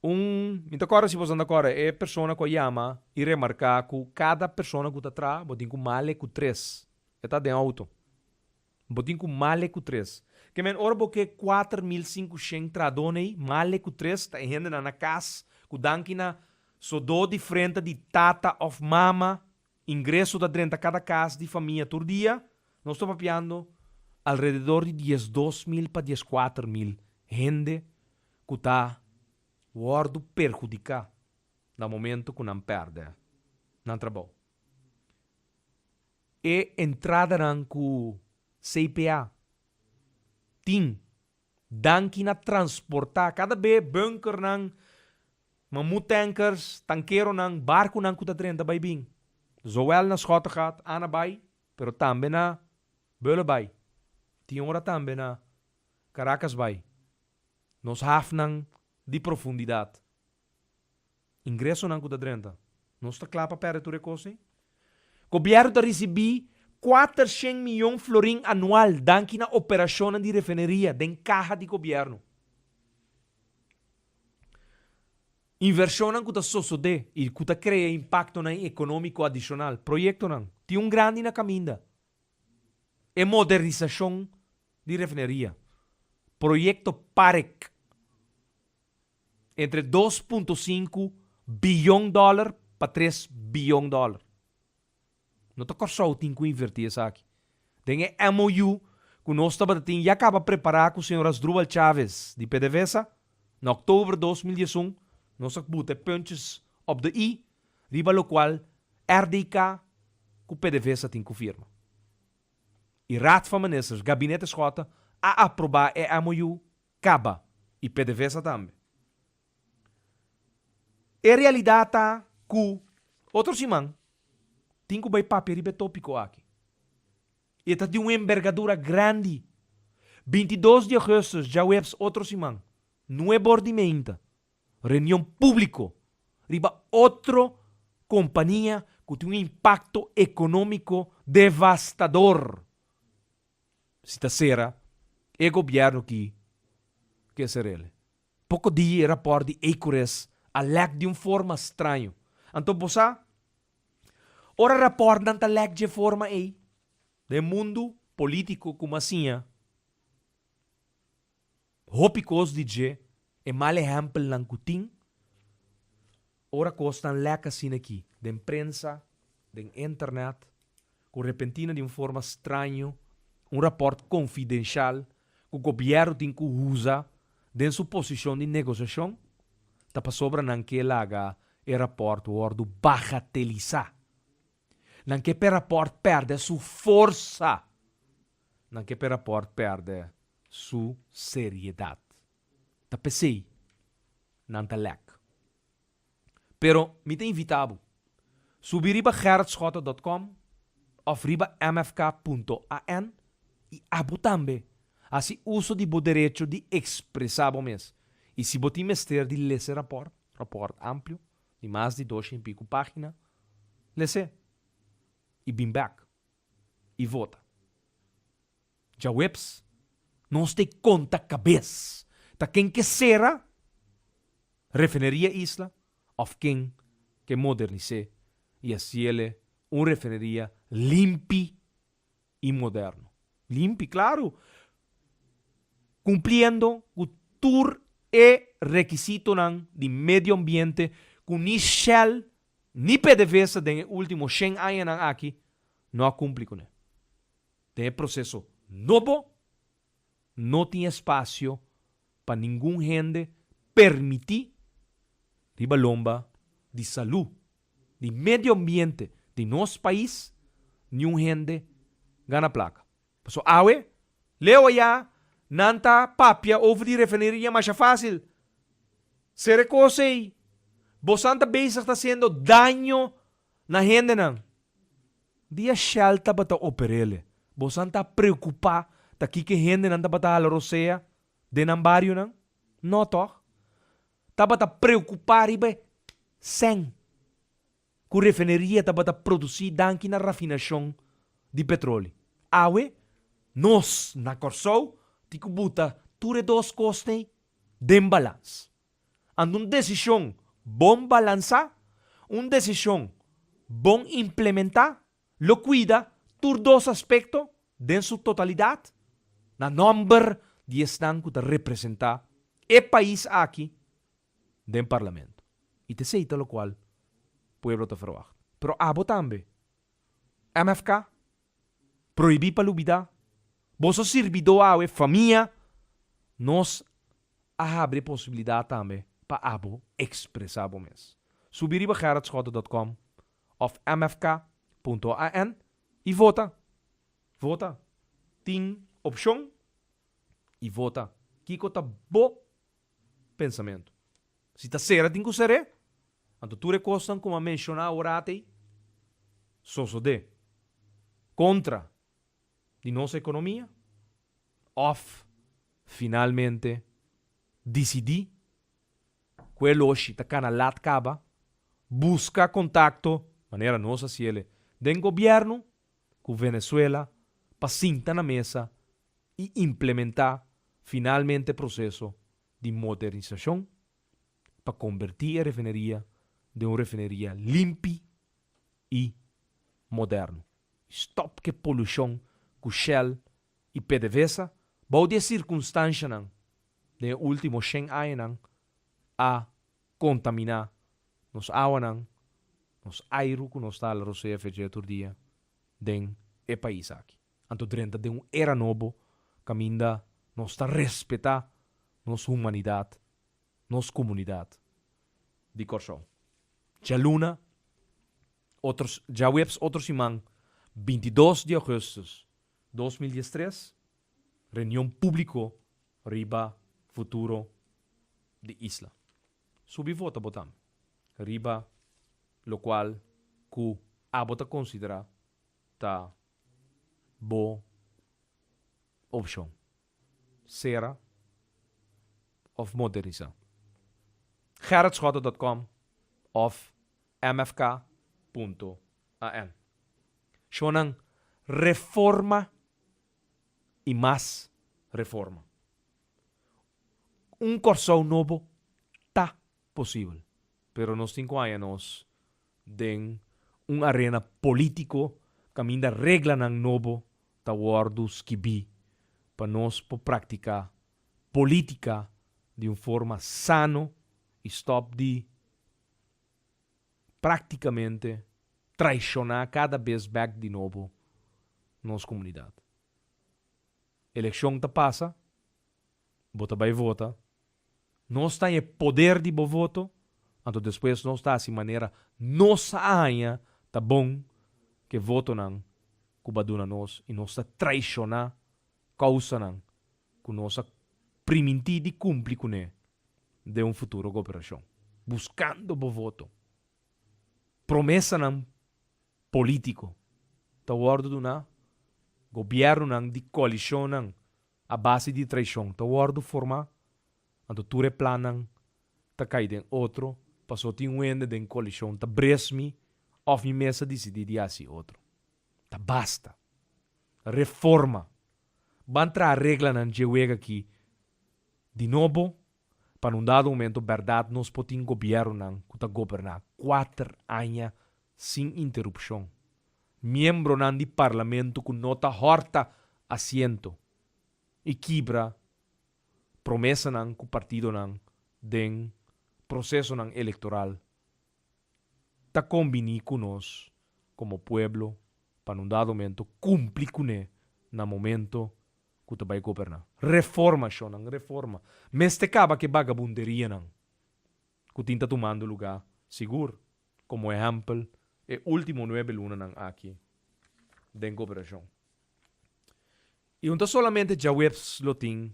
un mi ta kòrda si boso ta kòrda e persona ku a yama i remarká ku kada persona ku ta traha bo tin ku male ku tres e ta den outo bo tin ku male ku tres ke men ora bo ke 4500 trahadónan ei male ku tres ta e hendenan na kas ku danki na sodó di frenta di tata òf mama. Ingreso ta drenta kada kas di famia tur dia, nos ta papiando alrededor di 12 mil pa 14 mil hende ku ta wòrdu perhudiká na momento ku nan pèrdè nan trabou. E entradanan ku CPA tin danki na transportá kada be bunkernan, mamut tankers, tankeronan, barkunan ku ta drenta bai bin, zowel na Schottegat, Annabaai, pero tambe na Bullenbaai, tin ora tambe na Caracasbaai, nos hafnan di profundidat. Ingresonan ku ta drenta. Nos ta kla pa pèrdè tur e kos ei? Gobièrnu ta risibí 400 mion florin anual danki na operashonnan di refineria den kaha di gobièrnu. Invershonnan ku ta sosodé i ku ta krea impaktonan ekonómiko adishonal. Proyektonan. Tin un grandi na kaminda. E modernisashon di refineria. Proyekto PAREC. Entre 2,5 biyon dòler pa 3 biyon dòler. No ta Kòrsou tin ku invertí esaki. Den e MOU ku nos tabata tin ya kaba prepará ku señor Asdrubal Chavez di PDVSA na òktober 2011, nos a buta e puntjes op de i riba lokual RDK ku PDVSA tin ku firma. I Raad van Ministers, Gabinete Schotte, a aprobá e MOU kaba i PDVSA tambe. E realidat ta ku otro siman tin ku bai papia riba e tópiko aki. I e ta di un embergadura grandi. 22 di ougùstùs, djaweps otro siman, 9 or di meinta, reunion públiko riba otro kompania ku tin un impakto ekonómiko devastador. Si ta sera e gobièrnu ki ke ser'el. Poko dia e rapòrt di Ecorys a lèk di un forma straño. Anto bo sa, ora rapòrtnan ta lèk dje forma ei, den mundu polítiko ku m'a siña hopi kos di dje, e mal ehèmpelnan ku tin, ora kosnan lèk asina aki den prensa, den internet, ku repentina di un forma straño, un rapòrt konfidenshal ku gobièrnu tin ku usa den su posishon di negosiashon, ta pasobra nan ke laga e rapòrt wòrdu bagatelisá. Nan ke p'e rapòrt pèrdè su forsa. Nan ke p'e rapòrt pèrdè su seriedat. Ta p'esei nan ta lèk. Pero mi ta invitá bo, subi riba gerritschotte.com òf riba mfk.an i abo tambe hasi uso di bo derecho di ekspresá bo mes. I si bo tin mester di lesa e rapòrt, rapòrt amplio di mas di 200 i piku página, les'é. i bin bèk i vota. Djaweps nos ta konta kabes ta ken ke sera Refineria Isla òf ken ke modernis'é i hasiele un refineria limpi i moderno. Limpi, klaru, kumpliendo ku tur e rekisitonan di medio ambiente ku ni Shell ni PDVSA den e último shen añanan aki no a kumpli kuné. Den e proseso nobo no tin espasio pa ningun hende permití riba lomba di salú di medio ambiente di nos pais niun hende gana plaka. Paso awe, leu aya nan ta papia over di refineria masha fácil. Sere kos ei, bosan ta bezig ta hasiendo daño na hendenan. Dia Shell tabata operele, bosan ta preocupa ta kiko hendenan tabata hala rosea den nan barionan? No toch? Tabata preocupa riba e sèn cu refineria tabata produci danki na rafinacion di petroli. Awe, nos na Corsou tin cu buta tur e dos cosnan den balans. Anto un desishon bon balansá, un desishon bon implementá lo kuida tur dos aspekto den su totalidat na nòmber di esnan ku ta representá e pais aki den parlamento. I ta esei ta lokual pueblo ta ferwagt. Pero abo tambe, MFK, prohibí pa lubidá. Boso sirbidó awe, famia, nos a habri e posibilidat tambe pa abo ekspresá bo mes. Subi riba gerritschotte dot com òf mfk punto an i vota. Vota. Tin opshon i vota. Kiko ta bo pensamentu? Si ta sera tin ku ser'é, anto tur e kosnan ku mi a menshoná aworat ei sosodé kontra di nos ekonomia òf finalmente disidí ku e loshi ta kana lat kaba, buska kontakto, manera nos a hasiel den gobièrnu, ku Venezuela pa sinta na mesa i implementá finalmente proseso di modernisashon pa kombertí e refineria den un refineria limpi i moderno. Stòp ku e polushon ku Shell i PDVSA bou di e sirkunstanshanan den e último shen añanan a kontaminá nos awanan, nos airu ku nos ta hala rosea fecha tur dia den e pais aki. Anto drenta den un era nobo kaminda nos ta respetá nos humanidat, nos komunidat di Kòrsou. Djaluna, otro, djaweps otro siman, 22 di ougùstùs 2013, reunion públiko riba futuro di isla. Subi vota bo tambe riba lokual ku abo ta konsiderá ta bo opshon, sera òf modernisá. Gerritschotte dot com òf mfk punto an. Shonnan reforma i mas reforma. Un Kòrsou nobo ta posibel, pero nos tin ku haña nos den un arena polítiko kaminda reglanan nobo ta wòrdu skibí pa nos por praktiká polítika di un forma sano i stòp di práktikamente traishoná kada bes bèk di nobo nos komunidat. Elekshon ta pasa, bo ta bai vota, nos ta haña e poder di bo voto, anto despues nos ta hasi manera nos a haña ta bon ku e votonan ku bo a duna nos i nos ta traishoná kousanan ku nos a primintí di kumpli kuné den un futuro goberashon, buskando bo voto. Promesanan polítiko ta wòrdu duná, gobièrnunan di koalishonnan a base di traishon ta wòrdu formá, anto tur e plannan ta kai den otro pasobra tin un hende den koalishon ta bres mi òf mi mes a disidí di hasi otro. Ta basta. Reforma. Ban traha reglanan dje wega aki di nobo pa na un dado momento berdad nos por tin gobiernonan cu ta goberna cuater aña sin interupcion. Miembronan di parlamento cu no ta horta asiento y kibra promesanan cu partidonan den procesonan electoral ta kombiní ku nos komo pueblo pa na un dado momento kumpli kuné na momento ku ta bai goberná. Reforma, shonnan, reforma. Mester kaba ku e bagabunderianan ku tin ta tumando lugá, sigur, komo ehèmpel e último nuebe lunanan aki den gobernashon. I un ta solamente djaweps lo tin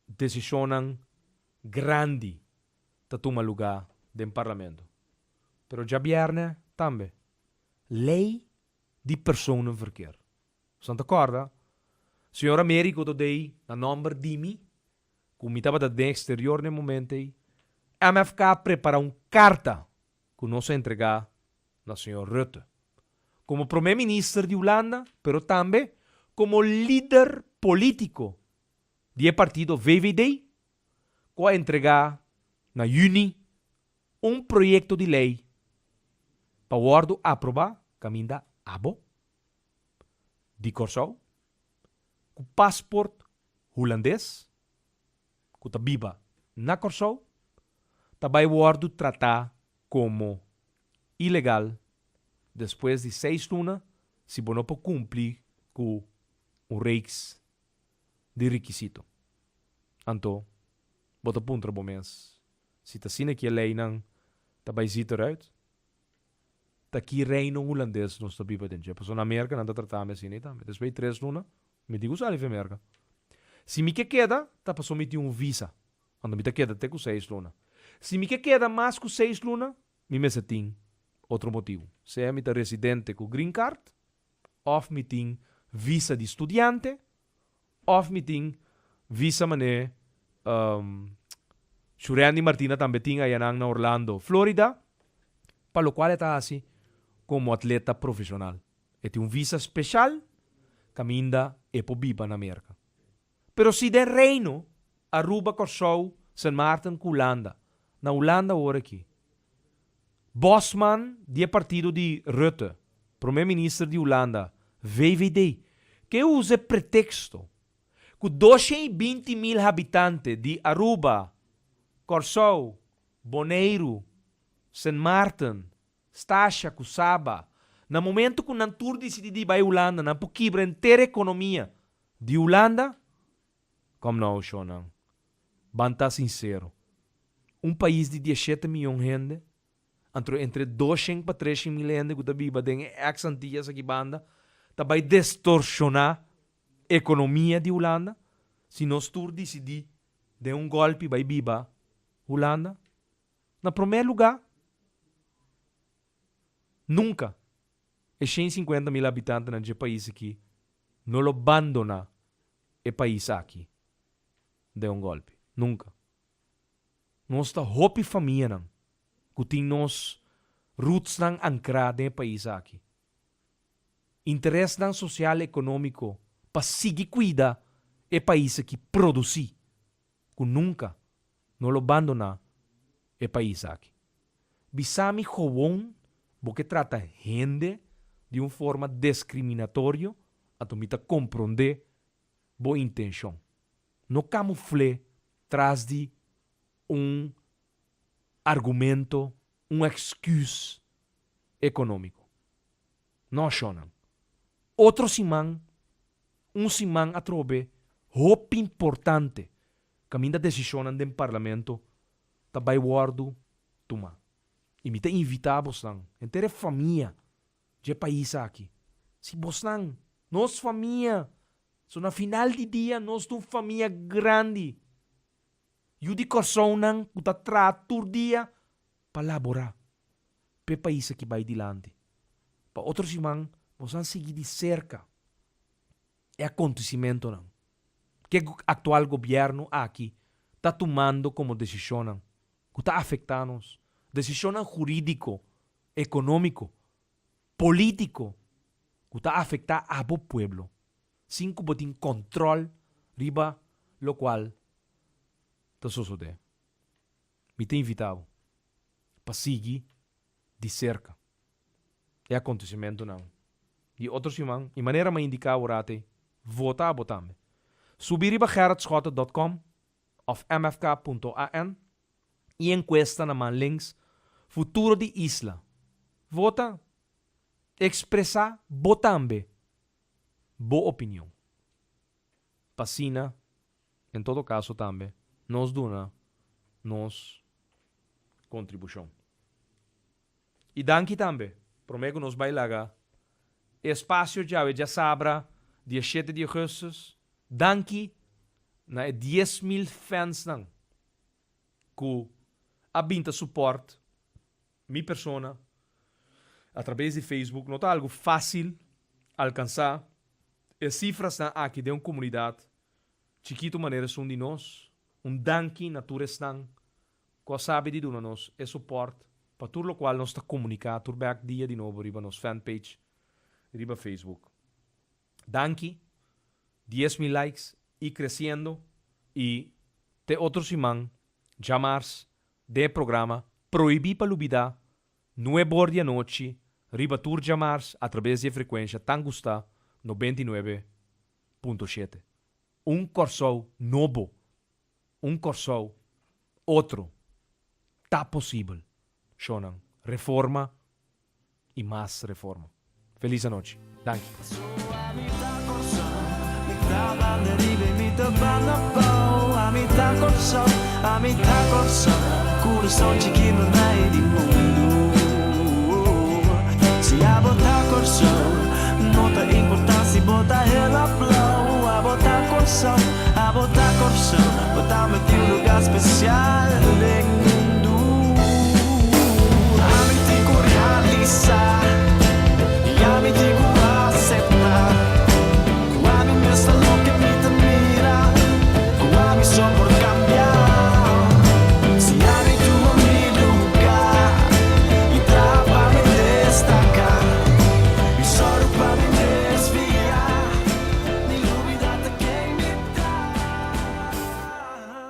Desishonnan grandi ta tuma lugá den Parlamento, pero djabièrnè tambe. Lei di personenverkeer. Boso ta kòrda, señor Americo ta dei na nòmber di mi, ku mi tabata den eksterior na e momento ei, MFK a prepará un karta ku nos a entregá na señor Rutte, komo promé minister di Hulanda, pero tambe komo lider polítiko di e partido VVD ku a entregá na yüni un proyekto di lei pa wòrdu aprobá kaminda abo di Kòrsou ku pasport hulandes ku ta biba na Kòrsou ta bai wòrdu tratá komo ilegal despues di seis luna si bo no por kumpli ku un reeks di rikisito. Anto, bo ta puntra bo mes, si ta asina ki e leinan ta bai zit eruit? Ta ki Reino Hulandes nos ta biba den dje? Pasobra na Merka nan ta trata mi asina ei tambe. Despues di tres luna, mi tin ku sali for Merka. Si mi ke keda, ta pasobra mi tin un visa. Anto mi ta keda te ku seis luna. Si mi ke keda mas ku seis luna, mi mester tin otro motibu. Sea mi ta residente ku green card, òf mi tin visa di studiante, òf mi tin visa manera Shurendi Martina tambe tin ayanan na Orlando, Florida, pa lokual e ta hasi komo atleta profeshonal. E tin un visa speshal kaminda e por biba na Merka. Pero si den Reino, Aruba, Kòrsou, Sint Maarten ku Hulanda, na Hulanda awor aki, Bosman di e partido di Rutte, prome minister di Hulanda, VVD, ke usa e preteksto ku 220 mil habitante di Aruba, Kòrsou, Boneiru, Sint Maarten, Statia ku Saba, na momento ku nan tur disidí di bai Hulanda, nan por kibra henter ekonomia di Hulanda? Kom nou, shonnan. Ban ta sinsero. Un pais di 17 miyon hende, antro entre 200 pa 300 mil hende ku ta biba den e ex Antillas aki banda, ta bai destorshoná ekonomia di Hulanda si nos tur disidí den un gòlpi bai biba Hulanda? Na promé lugá, nunka e 150 mil habitantenan dje pais aki no lo bandoná e pais aki den un gòlpi. Nunka. Nos ta hopi famianan ku tin nos rootsnan ankrá den e pais aki. Interesnan sosial ekonómiko pa sigui kuida e pais aki produsí ku nunka no lo bandoná e pais aki. Bisa mi gewoon bo ke trata hende di un forma deskriminatorio anto mi ta komprondé bo intenshon. No kamufl'é tras di un argumento, un èksküs ekonómiko. No, shonnan. Otro siman, un siman atrobe hopi importante kaminda desishonnan den Parlamento ta bai wòrdu tumá. I mi ta invitá bosnan, henter e famia dje pais aki, si bosnan, nos famia, so na final di dia nos ta un famia grandi, yu di Kòrsounan ku ta traha tur dia pa laborá p'e pais aki bai dilanti. Pa otro siman bosnan sigui di serka e akontesimentonan ku e aktual gobièrnu aki ta tumando komo desishonnan ku ta afektá nos, desishonnan hurídiko, ekonómiko. polítiko ku ta afektá abo pueblo sin ku bo tin kòntròl riba lokual ta sosodé. Mi ta invitá bo pa sigui di serka e akontesimentunan di otro siman i manera mi a indiká aworate, vota abo tambe. Subi riba gerritschotte dòt kòm òf mfk punto an i enkuesta na man links Futuro di Isla. Vota, ekspresá bo tambe bo opinion. Pa asina, en todo kaso tambe, nos duna nos kontribushon. I danki tambe, promé ku nos bai laga e espasio djawe djasabra 17 di ougùstùs, danki na e 10,000 fansnan ku a bin ta supòrt mi persona atrabes di Facebook. No ta algu fásil alkansá e sifrasnan aki den un komunidat chikitu manera esun di nos. Un danki na tur esnan ku a sabi di duna nos e supòrt pa tur lokual nos ta komuniká tur bèk dia di nobo riba nos fanpage riba Facebook. Danki, 10,000 likes i kresiendo i te otro siman djamars den e programa Prohibí pa Lubidá nueb'or di anochi riba tur djamars atrabes di e frekuensha tan gustá 99.7. Un Kòrsou nobo, un Kòrsou otro ta posibel, shonnan. Reforma i mas reforma. Felis anochi. Danki.